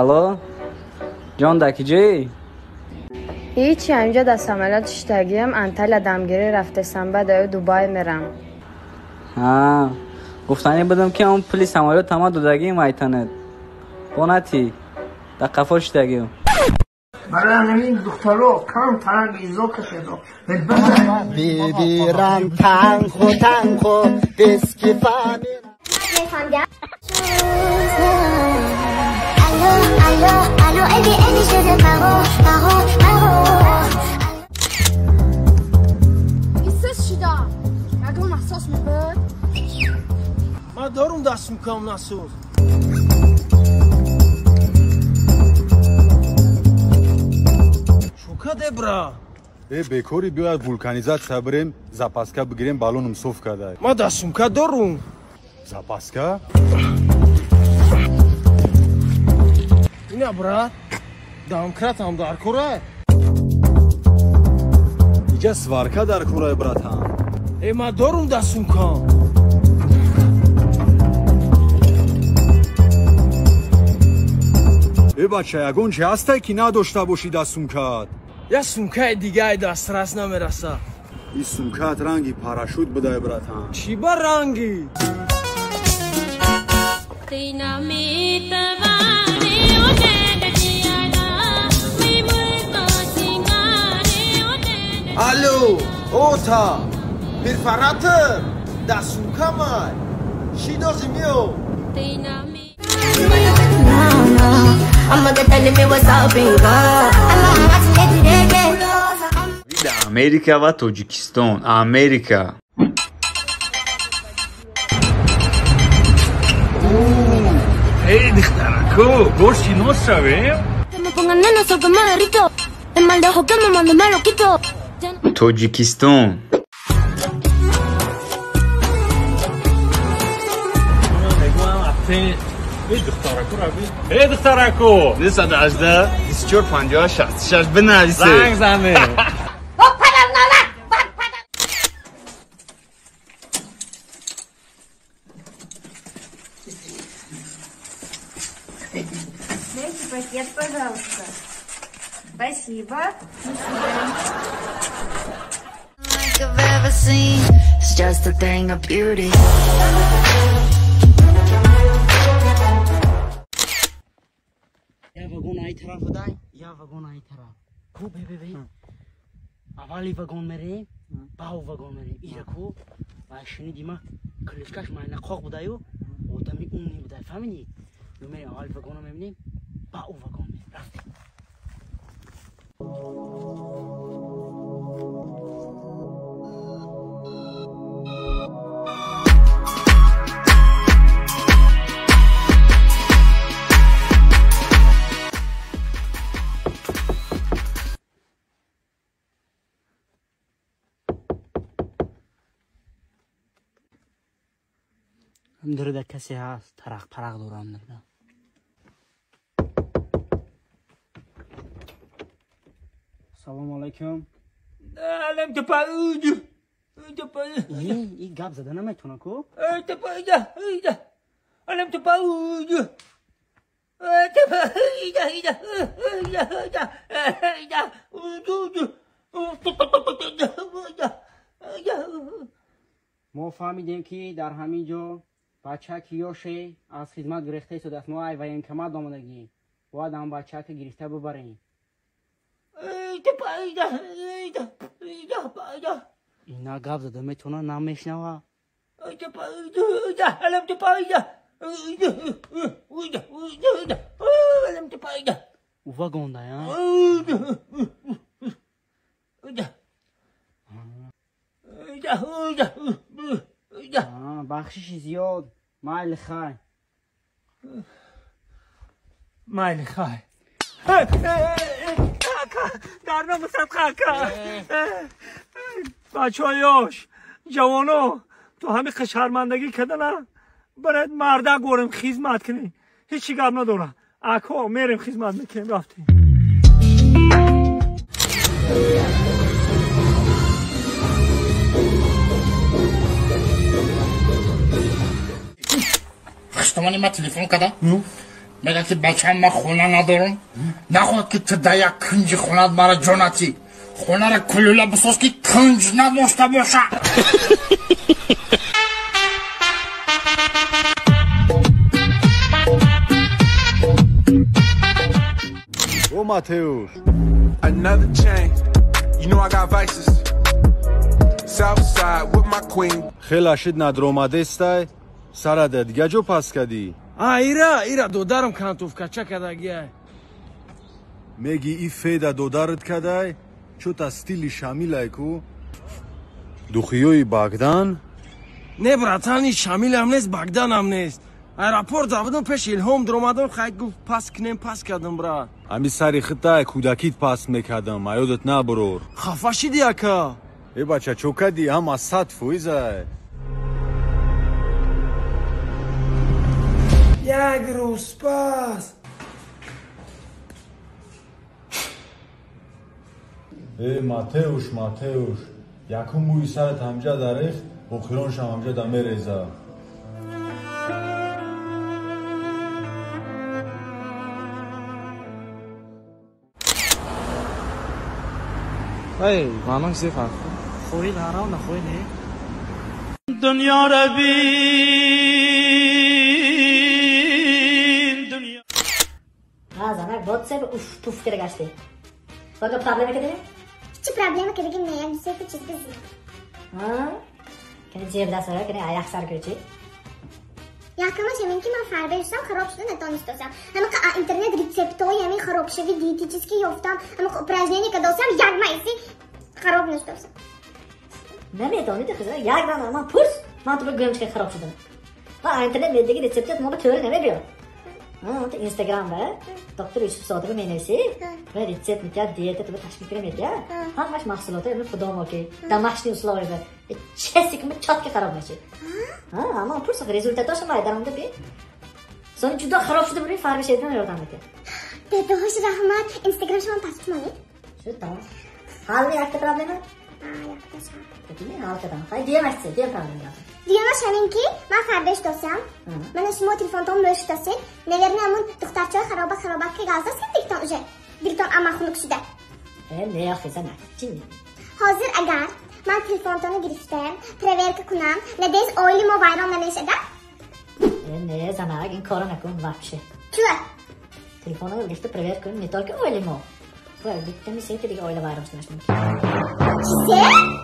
Алло, ҷон, дакиҷӣ? Ҳичи, ҳаминҷо дар самолёт шиштагиам, Анталия дамгирӣ рафтесам, баъд аю Дубай мерам. Ҳа, гуфтанӣ будам, ки он пули самолёт ҳама додагиам айтанет. Бо натӣ, дар қафо шиштагиам. Барои ҳамин духтаро кам таранг изо кашедо. Бибирам танхо танхо бескифа. Алло, алло, алло, قلبي قلبي شده مغو مغو مغو. Исис шуда. Ягон насос мебуд? Ман дорум дар сумкам насос. Шукаде, бра? Э, бекори, биёяд вулканизатсия бирем, запаска бигирем, баллоном соф карда. Ман дар сумка дорум. Запаска? Ина, брат, домкратам дар кора. Иҷа сварка дар кора, братан. Э, ман дорум дар сумкам. Э, бача, ягон чи ҳастай, ки надошта бошӣ дар сумкаат? Я сумкаи дигаи дастрас намераса. Ин сумкаат ранги парашют будай, братан. Чӣ ба ранги? Алло, ота, перфоратор, дар сумкамай. Чӣ дози миё? Америка ва Тоҷикистон. Америка. Эй, духтарако, гӯшти нос шавем? Тоҷикистон. Эй, духтарако, раби. Эй, духтарако! 918 24 56 66 бинависе. Занг зане. Дайте пакет, пожалуйста. Спасибо. До свидания. Like I've ever seen. It's just a thing of beauty. Я вагон ай тараф будай, я вагон ай тараф. Ку бе бе бе. Аввали вагон мерем, баъу вагон мерем. Ира ку ва шунидима клишкаш майна қоқ будаю, одами умный будай, фаҳмидӣ? Ё мерем аввали вагонро мебинем, баъу вагон мерем. Рафтем. Ҳамдирода касе ҳаст, тарақ парақ дорам ҳамдирода. Салому алайкум. И гап зада наметавона ку? Мо фаҳмидем, ки дар ҳамин ҷо бачаки ёше аз хизмат гирифта истодааст. Мо ай военкомат омадагӣ. Бояд ҳам бачака гирифта бибарем. Ина гап зада метавона, намешнава. У вагонда, а? Бахшиши зиёд, майли хай. Майли хай. Дар номи садқа, ака. Бачаҳои ёш, ҷавоно, то ҳамин шармандагӣ кардана баред мардак горем хизмат кунем. Ҳеҷ гап надора. Ако, мерем хизмат мекунем, рафтем. Хуштомони ма телефон кардам. Мега ки бачам ман хона надорам. Нахоҳад ки ту дар як кунҷи хонаат мара ҷо натӣ. Хонаро кулула бисоз ки кунҷ надошта боша. О, Матеуш. Another chain. You know I got vices. Southside with my queen. Хела шид надромадестай. Сарада дига ҷо пас кадӣ? А, ира додарам кантовкача кадагия. Меги и феда додарат кадай? Чота стили Шамилай ку? Духиёи Багдан? Не, братан, и Шамилам нест, Багданам нест. Аэропорт забудам, пеш Илҳом дуромадам, хай гуфт пас кунем, пас кардам, брат. Ами сари хитай кӯдакит пас мекардам, аёдат набурор. Хафа шиди, ака? Э, бача, чо кадӣ? Ҳама 100%. Як рӯз пас. Э, Матеуш, Матеуш, якум мӯи сарат ҳамҷа дарехт, охироншам ҳамҷа да мереза. Эй, манам зефа. Хоҳӣ нарав, нахоҳӣ не. Дунёро бин, дунё. Ҳа, занак, бод себ уф пуф кира гашти. Бага проблема кадиме? Чӣ проблема кадигим не, як сета чиз бизӣ. Ҳа? Кани ҷеб дастара, кани аяқ сар кӯчи. Якамаш ҳамин ки ман фарбе шудам, хароб шуда натонистосам. Ҳамақа интернет рецептҳои ҳамин харобшави диетически ёфтам, ҳамақа упражнение кадосам, як маиси хароб нашудосам. Наметонӣ ту хиза, як ман ман пурс, ман ту бигӯям чи хароб шудам. Ва интернет медиги рецептот мо ба тӯри намебиёд. Ту Инстаграм ба доктор Юсуф Содиқов менависӣ, ва рецепт метиҳад, диета ту ба ташкил кира метиҳад. Ҳамаш маҳсулото ами худомо ки домашний условия ба чеси ки чотки хароб мешид. Ҳа, ман пурс, результатошо май даромада би. Сони ҷудо хароб шуда бури фарби шедан ёрдам метиҳад. Дедош, раҳмат. Инстаграм шумо паст монед? Шуд, тамом. Ҳалми якта проблема? Якташ ҳал. Дими ҳал кардам. Хай, дуюмаш чи? Дуюм проблема. Дуюмаш ҳамин ки ман фарбеш досам. Мана шумо телефонтон мӯшидосед. Наверное, ҳамун духтарчаи хароба хароба ки газдост ки дилтон уже. Дилтон ама хунук шуда. Э, не охи занак. Чи? Ҳозир агар ман телефонтонро гирифта, проверка кунам, надеюсь, оили мо вайрон намешада? Э, не, занак, ин корро накун вообще. Чуа? Телефонро гирифта проверка кун, не только оили мо. Бу биттами сета дига оила вайрон шудаш мумкин. Чизе?